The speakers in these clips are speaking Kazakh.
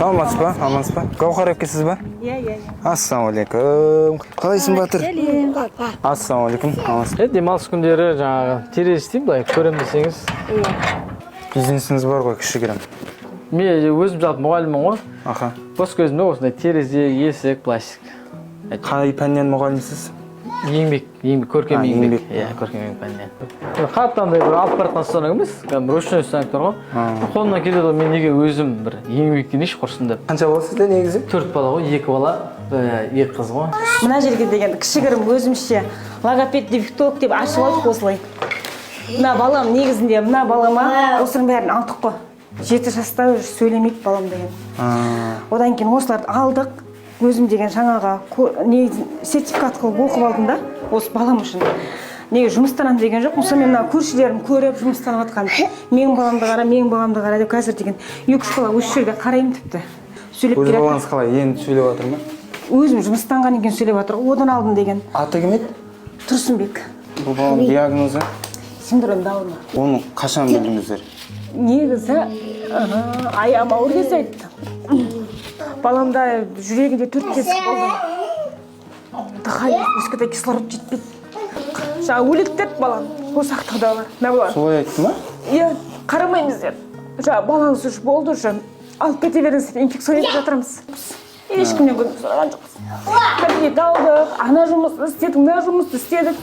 Саламатсыз ба? Амансыз ба? Гаухар әпкесіз ба? Иә, иә. Ассалаумағалейкум. Қалайсың, батыр? Ассалаумағалейкум. Амансыз? Е, демалыс күндері жаңағы терезе істеймін, былай көремін десеңіз. Бизнесіңіз бар ғой кішігірім. Мен өзім жалпы мұғаліммін ғой. Аха. Бос кезімде осындай терезе, есік, пластик. Қай пәннен мұғалімсіз? Еңбек, көркем А, еңбек. еңбек. Иә, көркем еңбек пәнінен. Қатты андай бір алып бара жатқан станок емес, кәдімгі ручной станоктар ғой. Қолымнан келеді ғой, мен неге өзім бір еңбектенейінші құрсын деп. Қанша бала сізде негізі? Төрт бала ғой, екі бала, екі қыз ғой. Мына жерге деген кішігірім өзімізше логопед, дефектолог деп ашып алдық осылай. Мына балам негізінде, мына балама осының бәрін алдық қой. 7 жаста уже сөйлемейді балам деген. Одан кейін осыларды алдық. Өзім деген жаңағы не, сертификат қылып оқып алдым да осы балам үшін. Неге жұмыстанамын деген жоқпын. Сонымен мына көршілерім көріп, жұмыстанып жатқан, менің баламды қара, менің баламды қара деп. Қазір деген екі үш бала осы жерде қараймын тіпті. Сөйлеп Өз келе жатыр. балаңыз қалай? Енді сөйлеп жатыр ма? Өзім жұмыстанғаннан кейін сөйлеп жатыр. Одан алдым деген. Аты кім еді? Тұрсынбек. Бұл баланың диагнозы? Синдром Дауна. Оны қашан білдіңіздер? Негізі аяғым ауыр кезде айтты. Баламда жүрегінде төрт тесік болды. Дыхание, өскеде кислород жетпейді. Жаңағы өледі деді балам. Осы Ақтауда бар. Мына бала. Солай айтты ма? Иә, қарамаймыз деді. Жаңағы балаңыз уже болды уже. Алып кете беріңіз, инфекционный жатырмыз. Ешкімнен көмек сұраған жоқпыз. Кабинет алдық, ана жұмысты істедік, мына жұмысты істедік.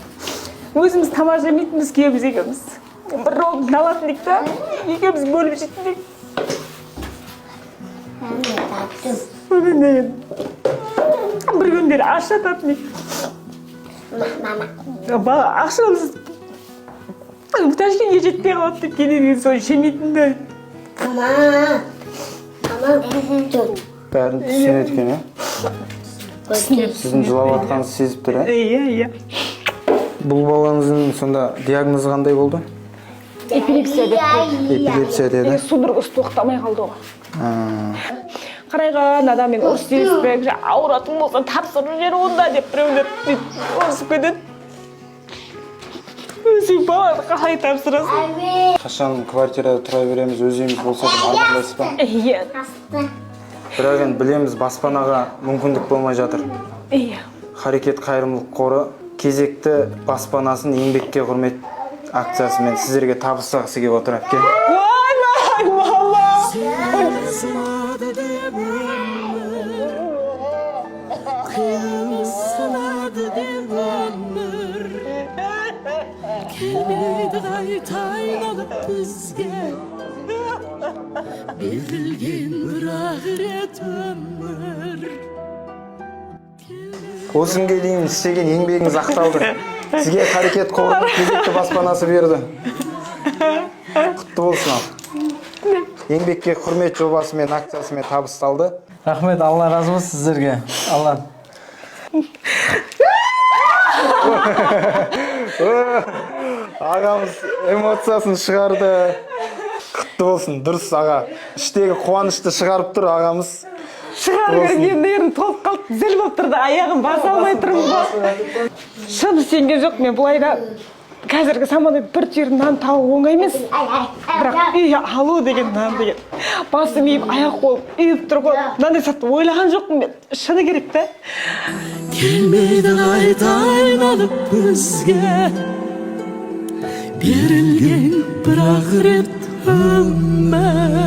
Өзіміз тамақ жемейтінбіз күйеуіміз екеуміз. Бір роллды алатын едік та, екеуміз бөліп жейтін едік. Сонымен деген бір күндері аш жататын едік. Бала ақшамыз Ташкентке жетпей қалады деп кейде деген сол жемейтін де. Бәрін түсінеді екен, иә? Сіздің жылап жатқаныңызды сезіп тұр, иә? Иә. Бұл балаңыздың сонда диагнозы қандай болды? Эпилепсия деп қойды. Эпилепсия деді. Судорогасы тоқтамай қалды ғой. А, Қарайған адаммен ұрыс керіспек, жаңа ауыратын болса, тапсырып жібер онда деп біреулер бүйтіп ұрысып кетеді. Өзің баланы қалай тапсырасың? Қашан квартирада тұра береміз, өз үйіміз болса деп армандайсыз ба? Иә. Бірақ енді білеміз, баспанаға мүмкіндік болмай жатыр. Иә. Харекет қайырымдылық қоры кезекті баспанасын еңбекке құрмет акциясымен сіздерге табыстағысы келіп отыр, әпке. Ойбай, мама! Сынады деп өмір, қиын сынады деп өмір, келмейді қайта айналып бізге берілген бір ақ рет өмір. Осы күнге дейін істеген еңбегіңіз ақталды. Сізге Харекет қорының кезекті баспанасы берді. Құтты болсын. Ал еңбекке құрмет жобасымен, акциясымен табысталды. Рахмет, Алла разы болсын сіздерге. Алла. Ағамыз эмоциясын шығарды. Құтты болсын. Дұрыс, аға, іштегі қуанышты шығарып тұр ағамыз. Шығарып керек енді, ерім толып қалды, зіл болып тұр да, аяғым баса алмай тұрмын ғой. Шын сенген жоқ мен. Былай да қазіргі заманда бір түйір нан табу оңай емес, бірақ үй алу деген, нан деген басым иіп, аяқ қолым үйіп тұр ғой. Мынандай сәтті ойлаған жоқпын мен, шыны керек та. Келмейді қайта айналып бізге берілген бір ақ рет өмір.